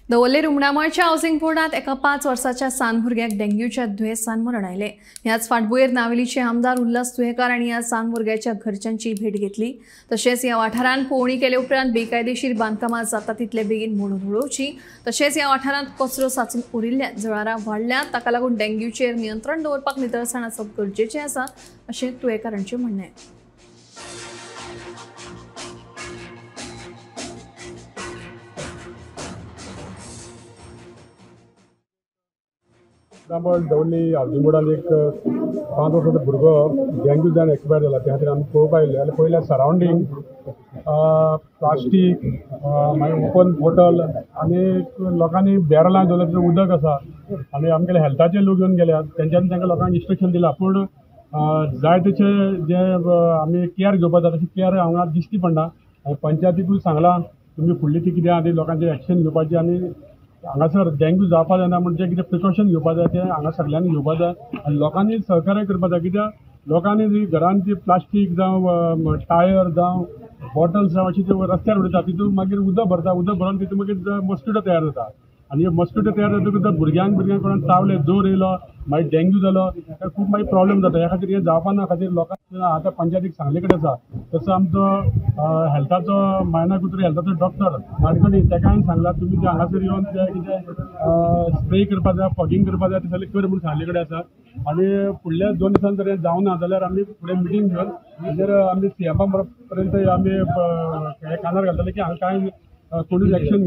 Davorlim रुमडामळच्या housing बोर्डात एका 5 वर्साच्या सान भुरग्याक डेंग्यूच्या दुयेंसान मरण आयलें. ह्याच फाटभुंयेर नावेलीचे आमदार उल्हास तुयेंकार हांणी ह्या सान भुरग्याच्या घरच्यांची भेट घेतली. तशेंच ह्या वाठारांत पळोवणी केले उपरांत बेकायदेशीर बांदकामां जाता तितले बेगीन मोडून उडोवची. तशेंच ह्या वाठारांत कचरो साचून उरिल्ल्यान जळारां वाडल्यात, ताका लागून डेंग्यूचेर नियंत्रण दवरपाक नितळसाण आसप गरजेचें आसा अशें तुयेंकार हांचें म्हणणें. दवर्ले हावसिंग बोर्डान एक 5 वर्साचो भुरगो डेंग्यू जावन एक्सपायर जाला. त्या खातीर आमी पळोवपाक आयिल्ले जाल्यार पयल्या सरावंडींग प्लास्टीक, मागीर ओपन बॉटल आनी लोकांनी बॅरलां दवरल्या, तितून उदक आसा आनी आमगेले हेल्थाचे लोक येवन गेल्यात, तेंच्यांनी तांकां लोकांक इन्स्ट्रक्शन दिलां. पूण जाय तशें जे आमी केअर घेवपाक जाय तशी केअर हांगा दिश्टी पडना. आनी पंचायतीकूय सांगलां तुमी फुडली ती कितें आहा ती लोकांचेर एक्शन घेवपाची आनी हांगासर डेंग्यू जावपा जायना म्हण जें कितें प्रिकॉशन घेवपा जाय तें हांगा सगल्यांनी घेवपा जाय आनी लोकांनी सहकार्य करपा जाय. कित्याक लोकांनी जी घरान जी प्लास्टीक जावं टायर जावं बॉटल्स जावं अशें ते रस्त्यार उडयता, तितून मागीर उदक भरता, उदक भरून तितून मागीर मॉस्किटो तयार जाता आनी मॉस्किटो तयार जातकूच भुरग्यांक कोणाक चावले, जोर येयलो, मागीर डेंग्यू जालो, खूब मागीर प्रॉब्लेम जाता. ह्या खातीर हें जावपा ना खातीर लोकांक आतां पंचायतीक सांगले कडेन आसा. तसो आमचो हेल्थाचो मायना कुत्री हेल्थाचो डॉक्टर नाडकर्णी ताका हांवें सांगलां तुमी ते हांगासर येवन ते कितें स्प्रे करपा जाय, फॉगिंग करपा जाय, तें सगळें कर म्हूण सांगले कडेन आसा. आनी फुडल्या 2 दिसान जर हें जावना जाल्यार आमी फुडें मिटींग घेवन मागीर आमी सीएमा पर्यंत आमी हे कानार घालतले की हांगा कांय कोणूच एक्शन